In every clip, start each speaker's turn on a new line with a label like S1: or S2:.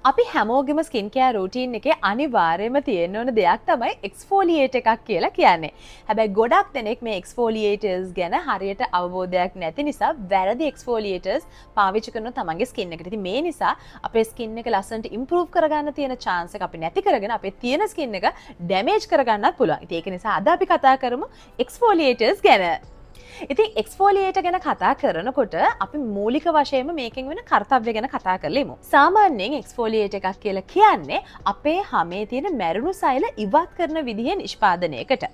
S1: අපි හැමෝගෙම skin care routine එකේ අනිවාර්යයෙන්ම තියෙන්න ඕන දෙයක් තමයි එක්ස්ෆෝලියේට් එකක් කියලා කියන්නේ. හැබැයි ගොඩක් දෙනෙක් මේ එක්ස්ෆෝලියේටර්ස් ගැන හරියට අවබෝධයක් නැති නිසා වැරදි එක්ස්ෆෝලියේටර්ස් පාවිච්චි කරනවා තමන්ගේ ස්කින් එකට. ඉතින් මේ නිසා අපේ ස්කින් එක ලස්සනට ඉම්ප්‍රූව් කරගන්න තියෙන චාන්ස් එක අපි නැති කරගෙන අපේ තියෙන ස්කින් එක ඩැමේජ් කරගන්නත් පුළුවන්. ඉතින් ඒක නිසා අද අපි කතා කරමු එක්ස්ෆෝලියේටර්ස් ගැන. ඉතින් එක්ස්ෆෝලියේටර් ගැන කතා කරනකොට අපි මූලික වශයෙන්ම මේකෙන් වෙන කර්තව්‍ය ගැන කතා කරලා ඉමු. සාමාන්‍යයෙන් එක්ස්ෆෝලියේටර් එකක් කියලා කියන්නේ අපේ හමේ තියෙන මැරුණු සෛල ඉවත් කරන විදිහේ නිෂ්පාදනයකට.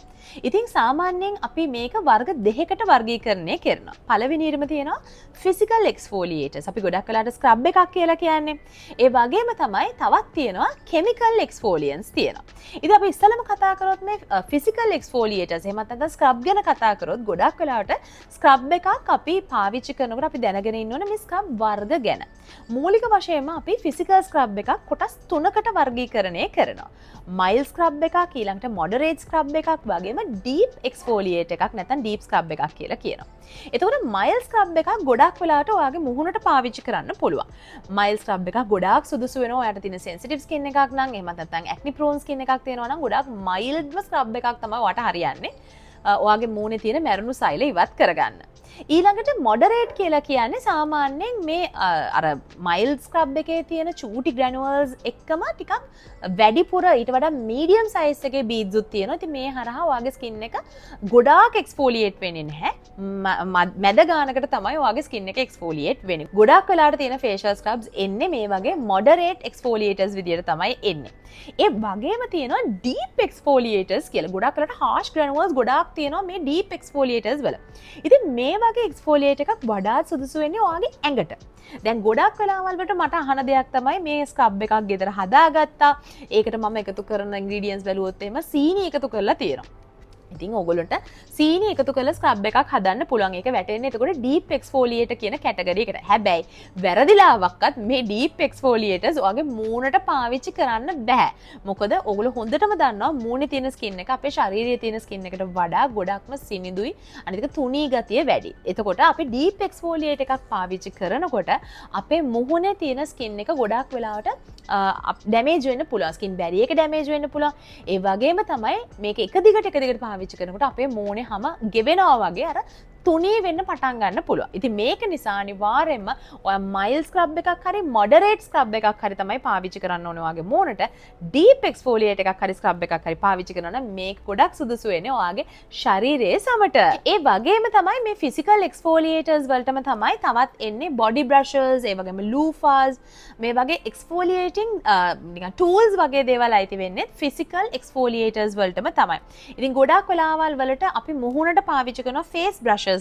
S1: ඉතින් සාමාන්‍යයෙන් අපි මේක වර්ග දෙකකට වර්ගීකරණය කරනවා. පළවෙනියටම තියෙනවා ෆිසිකල් එක්ස්ෆෝලියේටර්ස්. අපි ගොඩක් වෙලාවට ස්ක්‍රබ් එකක් කියලා කියන්නේ. ඒ වගේම තමයි තවත් තියෙනවා කෙමිකල් එක්ස්ෆෝලියන්ට්ස් තියෙනවා. ඉතින් අපි ඉස්සෙල්ලම කතා කරොත් මේ ෆිසිකල් එක්ස්ෆෝලියේටර්ස් එහෙමත් නැත්නම් ස්ක්‍රබ් ගැන කතා කරොත්, ගොඩක් වෙලාවට ස්ක්‍රබ් එකක් අපි පාවිච්චි කරනකොට අපි දැනගෙන ඉන්න ඕනේ මේ ස්ක්‍රබ් වර්ග ගැන. මූලික වශයෙන්ම අපි ෆිසිකල් ස්ක්‍රබ් එකක් කොටස් තුනකට වර්ගීකරණය කරනවා. මයිල්ඩ් ස්ක්‍රබ් එකක්, ඊළඟට මොඩරේට් ස්ක්‍රබ් එකක් වගේම ඩීප් එක්ස්ෆෝලියේට් එකක් නැත්නම් ඩීප් ස්ක්‍රබ් එකක් කියලා කියනවා. එතකොට මයිල්ඩ් ස්ක්‍රබ් එකක් ගොඩක් වෙලාවට ඔයාගේ මුහුණට පාවිච්චි කරන්න පුළුවන්. මයිල්ඩ් ස්ක්‍රබ් එකක් ගොඩාක් සුදුසු වෙනවා ඔයාට තියෙන සෙන්සිටිව් ස්කින් එකක් නම්, එහෙමත් නැත්නම් ඇක්නි ප්‍රෝන් ස්කින් එකක් තියෙනවා නම් ගොඩාක් මයිල්ඩ්ම ස්ක්‍රබ් එකක් තමයි ඔයාට හරියන්නේ, ඔයාගේ මූණේ තියෙන මැරුණු සෛල ඉවත් කරගන්න. ඊළඟට මොඩරේට් කියලා කියන්නේ සාමාන්‍යයෙන් මේ අර මයිල්ඩ් ස්ක්‍රබ් එකේ තියෙන චූටි ග්‍රැනුවල්ස් එක්කම ටිකක් වැඩිපුර ඊට වඩා මීඩියම් සයිස් එකේ බීඩ්ස් උත් තියෙනවා. ඉතින් මේ හරහා ඔයාගේ ස්කින් එක ගොඩාක් එක්ස්ෆෝලියේට් වෙන්නේ නැහැ. මැද ගානකට තමයි ඔයාගේ ස්කින් එක එක්ස්ෆෝලියේට් වෙන්නේ. ගොඩාක් වෙලාවට තියෙන ෆේෂියල් ස්ක්‍රබ්ස් එන්නේ මේ වගේ මොඩරේට් එක්ස්ෆෝලියේටර්ස් විදියට තමයි එන්නේ. ඒ වගේම තියෙනවා ඩීප් එක්ස්ෆෝලියේටර්ස් කියලා. ගොඩක් වෙලාවට හාෂ් ග්‍රැනුවල්ස් ගොඩාක් තියෙනවා මේ ඩීප් එක්ස්ෆෝලියේටර්ස් වල. ඉතින් මේ වගේ එක්ස්ෆෝලියේට් එකක් වඩාත් සුදුසු වෙන්නේ ඔයාගේ ඇඟට. දැන් ගොඩක් වෙලාවල් වලට මට අහන දෙයක් තමයි, මේ ස්ක්‍රබ් එකක් ගෙදර හදාගත්තා. ඒකට මම එකතු කරන ඉන්ග්‍රීඩියන්ට්ස් බැලුවොත් එහෙම සීනි එකතු කරලා තියෙනවා. ඉතින් ඕගොල්ලන්ට සීනි එකතු කරලා ස්ක්‍රබ් එකක් හදන්න පුළුවන්. ඒක වැටෙන්නේ එතකොට ඩීප් එක්ස්ෆෝලියේටර් කියන කැටගරි එකට. හැබැයි වැරදිලාවක්වත් මේ ඩීප් එක්ස්ෆෝලියේටර්ස් ඔයාගේ මූණට පාවිච්චි කරන්න බෑ. මොකද ඔයගොල්ලෝ හොඳටම දන්නවා මූණේ තියෙන ස්කින් එක අපේ ශරීරයේ තියෙන ස්කින් එකට වඩා ගොඩක්ම සිනිඳුයි. අනිත් එක තුනී ගතිය වැඩි. එතකොට අපි ඩීප් එක්ස්ෆෝලියේට් එකක් පාවිච්චි කරනකොට අපේ මුහුණේ තියෙන ස්කින් එක ගොඩක් වෙලාවට ඩැමේජ් වෙන්න පුළුවන්. ස්කින් බැරියර් එක ඩැමේජ් වෙන්න පුළුවන්. ඒ වගේම තමයි මේක එක දිගට එක දිගට පාවිච්චි කරනකොට අපේ මූණේ හම ගෙවෙනවා වගේ අර තුනී වෙන්න පටන් ගන්න පුළුවන්. ඉතින් මේක නිසා අනිවාර්යයෙන්ම ඔයා මයිල්ඩ් ස්ක්‍රබ් එකක් හරි මොඩරේට් ස්ක්‍රබ් එකක් හරි තමයි පාවිච්චි කරන්න ඕනේ ඔයාගේ මූණට. ඩීප් එක්ස්ෆෝලියේට් එකක් හරි ස්ක්‍රබ් එකක් හරි පාවිච්චි කරනවා නම් මේක ගොඩක් සුදුසු වෙන්නේ ඔයාගේ ශරීරයේ සමට. ඒ වගේම තමයි මේ ෆිසිකල් එක්ස්ෆෝලියේටර්ස් වලටම තමයි තවත් එන්නේ බොඩි බ්‍රෂස්, ඒ වගේම ලූෆාස්, මේ වගේ එක්ස්ෆෝලියේටිං නිකන් ටූල්ස් වගේ දේවල් අයිති වෙන්නේ ෆිසිකල් එක්ස්ෆෝලියේටර්ස් වලටම තමයි. ඉතින් ගොඩක් වෙලාවල් වලට අපි මුහුණට පාවිච්චි කරන ෆේස් බ්‍රෂස්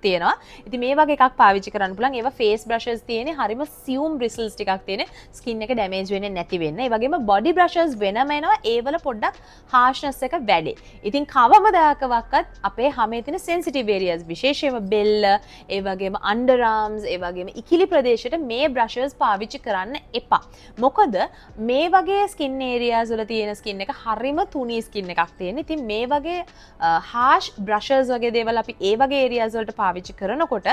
S1: තියෙනවා. ඉතින් මේ වගේ එකක් පාවිච්චි කරන්න පුළුවන්. ඒවා ෆේස් බ්‍රෂස් තියෙන්නේ හරිම සියුම් බ්‍රිසල්ස් ටිකක් තියෙන, ස්කින් එක ඩැමේජ් වෙන්නේ නැති වෙන්න. ඒ වගේම බොඩි බ්‍රෂස් වෙනම එනවා. ඒවල පොඩ්ඩක් හාෂ්නස් එක වැඩි. ඉතින් කවමදාකවත් අපේ හමේ තියෙන සෙන්සිටිව් ඒරියාස්, විශේෂයෙන්ම බෙල්ල, ඒ වගේම අන්ඩර් ආම්ස්, ඒ වගේම ඉකිලි ප්‍රදේශයට මේ බ්‍රෂස් පාවිච්චි කරන්න එපා. මොකද මේ වගේ ස්කින් ඒරියාස් වල තියෙන ස්කින් එක හරිම තුනී ස්කින් එකක් තියෙන. ඉතින් මේ වගේ හාෂ් බ්‍රෂස් වගේ දේවල් අපි ඒ වගේ ඒරියාස් වලට පාවිච්චි කරනකොට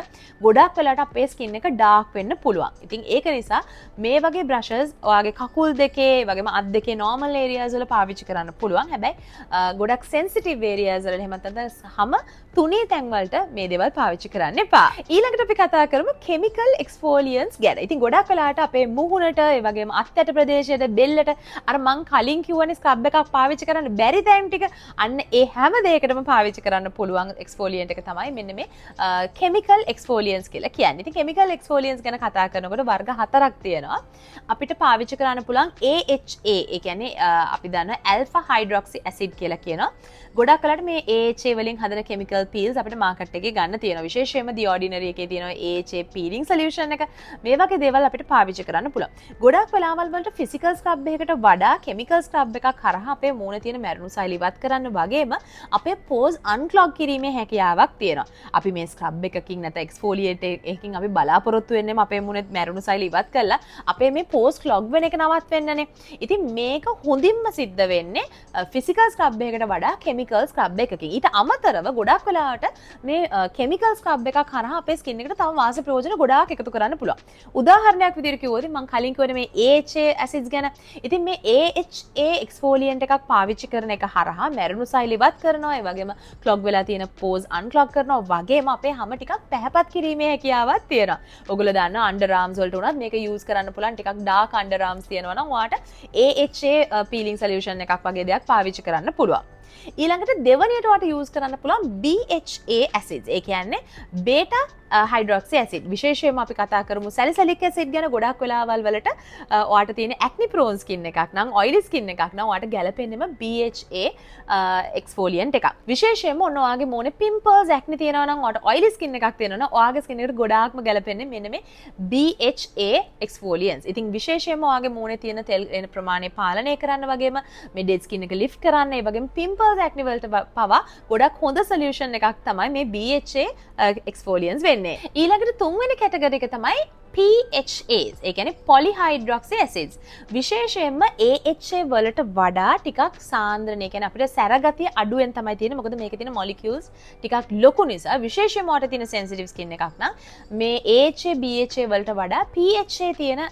S1: ගොඩක් වෙලාවට අපේ ස්කින් එක ඩාර්ක් වෙන්න පුළුවන්. ඉතින් ඒක නිසා මේ වගේ බ්‍රෂස් ඔයාගේ කකුල් දෙකේ, ඒ වගේම අත් දෙකේ නෝමල් ඒරියාස් වල පාවිච්චි කරන්න පුළුවන්. හැබැයි ගොඩක් සෙන්සිටිව් ඒරියාස් වල, එහෙමත් නැත්නම් හම තුනී තැන් වලට මේ දේවල් පාවිච්චි කරන්න එපා. ඊළඟට අපි කතා කරමු කෙමිකල් එක්ස්ෆෝලියන්ට්ස් ගැන. ඉතින් ගොඩක් වෙලාවට අපේ මුහුණට, ඒ වගේම අත් ඇට ප්‍රදේශයට, බෙල්ලට, අර මං කලින් කිව්වනේ ස්ක්‍රබ් එකක් පාවිච්චි කරන්න බැරි තැන් ටික, අන්න ඒ හැම දෙයකටම පාවිච්චි කරන්න පුළුවන් එක්ස්ෆෝලියන්ට් එක තමයි මෙන්න මේ කෙමිකල් එක්ස්ෆෝලියන්ට්ස් කියලා කියන්නේ. ඉතින් කෙමිකල් එක්ස්ෆෝලියන්ට්ස් ගැන කතා කරනකොට වර්ග හතරක් තියෙනවා. අපිට පාවිච්චි කරන්න පුළුවන් AHA, ඒ කියන්නේ අපි දන්න ඇල්ෆා හයිඩ්‍රොක්සි ඇසිඩ් කියලා කියනවා. ගොඩක් වෙලාවට මේ AHA වලින් හදන කෙමිකල් පීල්ස් අපිට මාකට් එකේ ගන්න තියෙනවා. විශේෂයෙන්ම The Ordinary එකේ තියෙනවා AHA පීලිං සොලියුෂන් එක. මේ වගේ දේවල් අපිට පාවිච්චි කරන්න පුළුවන්. ගොඩක් වෙලාවල් වලට ෆිසිකල් ස්ක්‍රබ් එකකට වඩා කෙමිකල් ස්ක්‍රබ් එකක් හරහා අපේ මූණේ තියෙන මැරුණු සෛල ඉවත් කරන්න වගේම අපේ පෝස් අන්ක්ලොග් කිරීමේ හැකියාවක් තියෙනවා. අපි මේ ස්ක්‍රබ් එකකින් නැත්නම් එක්ස්ෆෝලියේට් එකකින් අපි බලාපොරොත්තු වෙන්නේම අපේ මූණේ මැරුණු සෛල ඉවත් කරලා අපේ මේ පෝස් ක්ලොග් වෙන එක නවත්වෙන්නනේ. ඉතින් මේක හොඳින්ම සිද්ධ වෙන්නේ ෆිසිකල් ස්ක්‍රබ් එකකට වඩා කෙමිකල් කෙමිකල් ස්ක්‍රබ් එකකින්. ඊට අමතරව ගොඩක් වෙලාවට මේ කෙමිකල් ස්ක්‍රබ් එකක් හරහා අපේ ස්කින් එකට තව වාසි ප්‍රයෝජන ගොඩාක් එකතු කරන්න පුළුවන්. උදාහරණයක් විදිහට කිව්වොත් මම කලින් කිව්වනේ මේ AHA ඇසිඩ්ස් ගැන. ඉතින් මේ AHA එක්ස්ෆෝලියන්ට් එකක් පාවිච්චි කරන එක හරහා මැරුණු සෛල ඉවත් කරනවා. ඒ වගේම ක්ලොග් වෙලා තියෙන පෝස් අන්ක්ලොග් කරනවා වගේම අපේ හැම ටිකක් පැහැපත් කිරීමේ හැකියාවක් තියෙනවා. ඔයගොල්ලෝ දන්නවා අන්ඩර් ආම්ස් වලට උනත් මේක යූස් කරන්න පුළුවන්. ටිකක් ඩාර්ක් අන්ඩර් ආම්ස් තියෙනවා නම් ඔයාට AHA පීලිං සොලියුෂන් එකක් වගේ දෙයක් පාවිච්චි කරන්න පුළුවන්. ඊළඟට දෙවනියට ඔයාට යූස් කරන්න පුළුවන් BHA acids. ඒ කියන්නේ බේටා හයිඩ්‍රොක්සි ඇසිඩ්. විශේෂයෙන්ම අපි කතා කරමු සැලිසිලික් ඇසිඩ් ගැන. ගොඩක් වෙලාවල් වලට ඔයාට තියෙන ඇක්නි ප්‍රෝන් ස්කින් එකක් නම්, ඔයිලි ස්කින් එකක් නම් ඔයාට ගැලපෙන්නෙම BHA එක්ස්ෆෝලියන්ට් එකක්. විශේෂයෙන්ම ඔන්න ඔයාගේ මූණේ පිම්පල්ස්, ඇක්නි තියෙනවා නම්, ඔයාට ඔයිලි ස්කින් එකක් තියෙනවා නම් ඔයාගේ ස්කින් එකට ගොඩාක්ම ගැලපෙන්නේ මෙන්න මේ BHA එක්ස්ෆෝලියන්ට්ස්. ඉතින් විශේෂයෙන්ම ඔයාගේ මූණේ තියෙන තෙල් එන ප්‍රමාණය පාලනය කරන්න වගේම මේ ඩෙඩ් ස්කින් එක ලිෆ්ට් කරන්න, ඒ වගේම පිම්පල්ස්, ඇක්නි වලට පවා ගොඩක් හොඳ සොලියුෂන් එකක් තමයි මේ BHA එක්ස්ෆෝලියන්ට්ස් වෙන්නේ. ඊළඟට තුන්වෙනි කැටගරි එක තමයි PHAs. ඒ කියන්නේ පොලිහයිඩ්‍රොක්සි ඇසිඩ්ස්. විශේෂයෙන්ම AHA වලට වඩා ටිකක් සාන්ද්‍රණය, කියන්නේ අපිට සැර ගතිය අඩුවෙන් තමයි තියෙන්නේ. මොකද මේකේ තියෙන මොලිකියුල්ස් ටිකක් ලොකු නිසා. විශේෂයෙන්ම ඔයාලට තියෙන සෙන්සිටිව් ස්කින් එකක් නම් මේ AHA, BHA වලට වඩා PHA තියෙන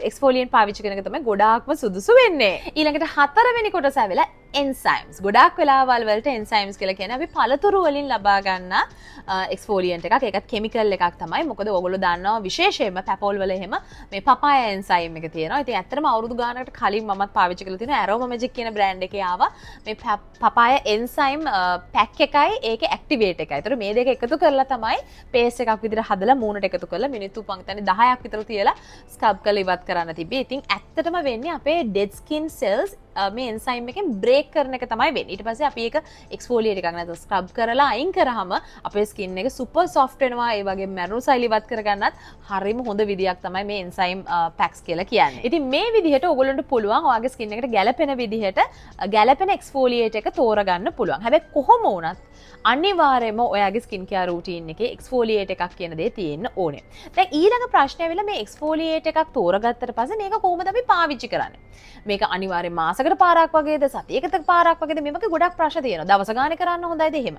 S1: එක්ස්ෆෝලියන්ට් පාවිච්චි කරන එක තමයි ගොඩාක්ම සුදුසු වෙන්නේ. ඊළඟට හතරවෙනි කොටස ඇවිල්ලා එන්සයිම්ස්. ගොඩාක් වෙලාවල් වලට එන්සයිම්ස් කියලා කියන්නේ අපි පළතුරු වලින් ලබා ගන්න එක්ස්ෆෝලියන්ට් එකක්. ඒකත් කෙමිකල් එකක් තමයි. මොකද ඔයගොල්ලෝ දන්නවා විශේෂයෙන්ම පැපෝල් වල එහෙම මේ පපාය එන්සයිම් එක තියෙනවා. ඉතින් ඇත්තටම අවුරුදු ගානකට කලින් මමත් පාවිච්චි කරලා තියෙනවා ඇරෝමා මැජික් කියන බ්‍රෑන්ඩ් එකේ ආවා මේ පපාය එන්සයිම් පැක් එකයි ඒකේ ඇක්ටිවේට් එකයි. ඒතර මේ දෙක එකතු කරලා තමයි පේස්ට් එකක් විදිහට හදලා මූණට එකතු කරලා මිනිත්තු මං හිතන්නේ 10ක් විතර තියලා ස්ක්‍රබ් කරලා ඉවත් කරන්න තිබ්බේ. ඉතින් ඇත්තටම වෙන්නේ අපේ ඩෙඩ් ස්කින් සෙල්ස් මේ එන්සයිම් එකෙන් බ්‍රේක් කරන එක තමයි වෙන්නේ. ඊට පස්සේ අපි ඒක එක්ස්ෆෝලියේට් එකක් නැත්නම් ස්ක්‍රබ් කරලා අයින් කරාම අපේ ස්කින් එක සුපර් සොෆ්ට් වෙනවා. ඒ වගේම මැරුණු සෛල ඉවත් කරගන්නත් හරිම හොඳ විදියක් තමයි මේ එන්සයිම් පැක්ස් කියලා කියන්නේ. ඉතින් මේ විදිහට ඔයගොල්ලන්ට පුළුවන් ඔයාගේ ස්කින් එකට ගැලපෙන විදිහට ගැලපෙන එක්ස්ෆෝලියේට් එක තෝරගන්න පුළුවන්. හැබැයි කොහොම වුණත් අනිවාර්යයෙන්ම ඔයාගේ ස්කින් කෙයාර් රූටීන් එකේ එක්ස්ෆෝලියේට් එකක් කියන දේ තියෙන්න ඕනේ. දැන් ඊළඟ ප්‍රශ්නය ඇවිල්ලා මේ එක්ස්ෆෝලියේට් එකක් තෝරගත්තට පස්සේ මේක කොහොමද අපි පාවිච්චි කරන්නේ? මේක අනිවාර්යෙන් මාසෙකට පාරක් වගේද, සතියකට පාරක් වගේද, මේ වගේ ගොඩක් ප්‍රශ්න තියෙනවා. දවස ගානේ කරන්න හොඳයිද එහෙම?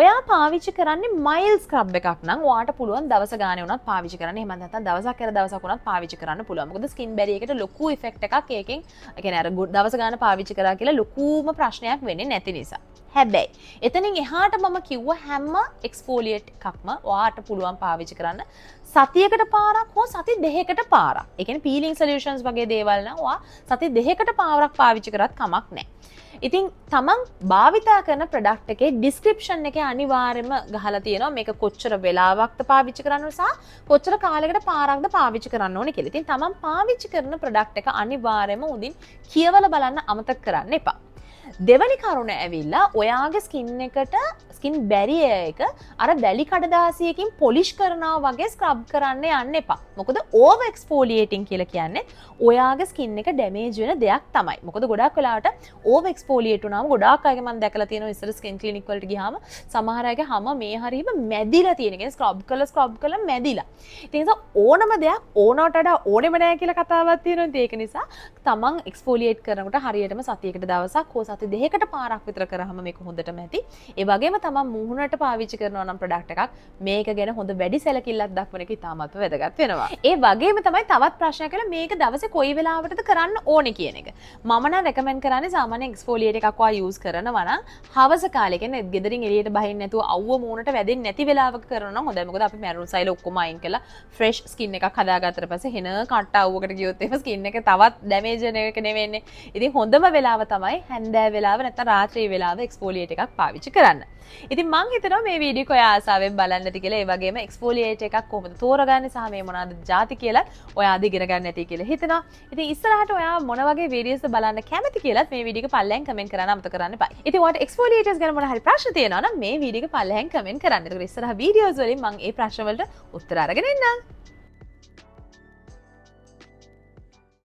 S1: ඔයා පාවිච්චි කරන්නේ මයිල්ඩ් ස්ක්‍රබ් එකක් නම් ඔයාට පුළුවන් දවස ගානේ වුණත් පාවිච්චි කරන්න. එහෙම නැත්නම් දවසක් ඇර දවසක් වුණත් පාවිච්චි කරන්න පුළුවන්. මොකද ස්කින් බැරියර් එකට ලොකු ඉෆෙක්ට් එකක් ඒකෙන්, ඒ කියන්නේ අර දවස ගාන පාවිච්චි කරා කියලා ලොකුම ප්‍රශ්නයක් වෙන්නේ නැති නිසා. හැබැයි එතනින් එහාට මම කිව්ව හැම එක්ස්ෆෝලියේට් එකක්ම ඔයාට පුළුවන් පාවිච්චි කරන්න සතියකට පාරක් හෝ සති 2කට පාරක්. ඒ කියන්නේ පීලිං සොලියුෂන්ස් වගේ දේවල් නම් ඔයා සති 2කට පාරක් පාවිච්චි කරත් කමක් නැහැ. ඉතින් තමන් භාවිතා කරන ප්‍රොඩක්ට් එකේ ඩිස්ක්‍රිප්ෂන් එකේ අනිවාර්යයෙන්ම ගහලා තියෙනවා මේක කොච්චර වෙලාවක්ද පාවිච්චි කරන්න ඕන සහ කොච්චර කාලයකට පාරක්ද පාවිච්චි කරන්න ඕනේ කියලා. ඉතින් තමන් පාවිච්චි කරන ප්‍රොඩක්ට් එක අනිවාර්යයෙන්ම හොඳින් කියවලා බලන්න අමතක කරන්න එපා. දෙවනි කරුණ ඇවිල්ලා ඔයාගේ ස්කින් එකට ස්කින් බැරියර් එක අර වැලි කඩදාසියකින් පොලිෂ් කරනවා වගේ ස්ක්‍රබ් කරන්න යන්න එපා. මොකද ඕවර් එක්ස්ෆෝලියේටිං කියලා කියන්නේ ඔයාගේ ස්කින් එක ඩැමේජ් වෙන දෙයක් තමයි. මොකද ගොඩක් වෙලාවට ඕවර් එක්ස්ෆෝලියේට් වුණාම ගොඩාක් අයගේ මම දැකලා තියෙනවා ඉස්සර ස්කින් ක්ලිනික් වලට ගියාම සමහර අයගේ හැම මේ හරීම මැදිලා තියෙන. කියන්නේ ස්ක්‍රබ් කරලා ස්ක්‍රබ් කරලා මැදිලා. ඉතින් ඒ නිසා ඕනම දෙයක් ඕනවට වඩා ඕනෙම නෑ කියලා කතාවක් තියෙනවා. ඉතින් ඒක නිසා තමන් එක්ස්ෆෝලියේට් කරනකොට හරියටම සතියකට දවසක් හෝ සති 2කට පාරක් විතර කරාම මේක හොඳටම ඇති. ඒ වගේම තමන් මුහුණට පාවිච්චි කරනවා නම් ප්‍රොඩක්ට් එකක් මේක ගැන හොඳ වැඩි සැලකිල්ලක් දක්වන එක ඉතාමත්ම වැදගත් වෙනවා. ඒ වගේම තමයි තවත් ප්‍රශ්නයක් කියලා මේක දවසේ කොයි වෙලාවටද කරන්න ඕනේ කියන එක. මම නම් රෙකමන්ඩ් කරන්නේ සාමාන්‍ය එක්ස්ෆෝලියේට් එකක් ඔයා යූස් කරනවා නම් හවස කාලේ, කියන්නේ ගෙදරින් එළියට බහින්න නැතුව අවුව මූණට වැදෙන්නේ නැති වෙලාවක කරනවා නම් හොඳයි. මොකද අපි මැරුණු සෛල ඔක්කොම අයින් කරලා ෆ්‍රෙෂ් ස්කින් එකක් හදාගත්තට පස්සේ හෙන කට්ට අවුවකට ගියොත් එහෙම ස්කින් එක තවත් ඩැමේජ් වෙන එක නෙවෙන්නේ. ඉතින් හොඳම වෙලාව තමයි හැන්දෑ වෙලාව නැත්නම් රාත්‍රී වෙලාව එක්ස්ෆෝලියේට් එකක් පාවිච්චි කරන්න. ඉතින් මං හිතනවා මේ වීඩියෝ එක ඔයා ආසාවෙන් බලන්න ඇති කියලා. ඒ වගේම එක්ස්ෆෝලියේට් එකක් කොහොමද තෝරගන්නේ සහ මේ මොනවාද ජාති කියලා ඔයා අද ඉගෙන ගන්න ඇති කියලා හිතනවා. ඉතින් ඉස්සරහට ඔයා මොන වගේ වීඩියෝස්ද බලන්න කැමති කියලාත් මේ වීඩියෝ එක පල්ලෙන් කමෙන්ට් කරන්න අමතක කරන්න එපා. ඉතින් ඔයාට එක්ස්ෆෝලියේටර්ස් ගැන මොන හරි ප්‍රශ්න තියෙනවා නම් මේ වීඩියෝ එක පල්ලෙන් කමෙන්ට් කරන්න. එතකොට ඉස්සරහ වීඩියෝස් වලින් මං ඒ ප්‍රශ්න වලට උත්තර අරගෙන එන්නම්.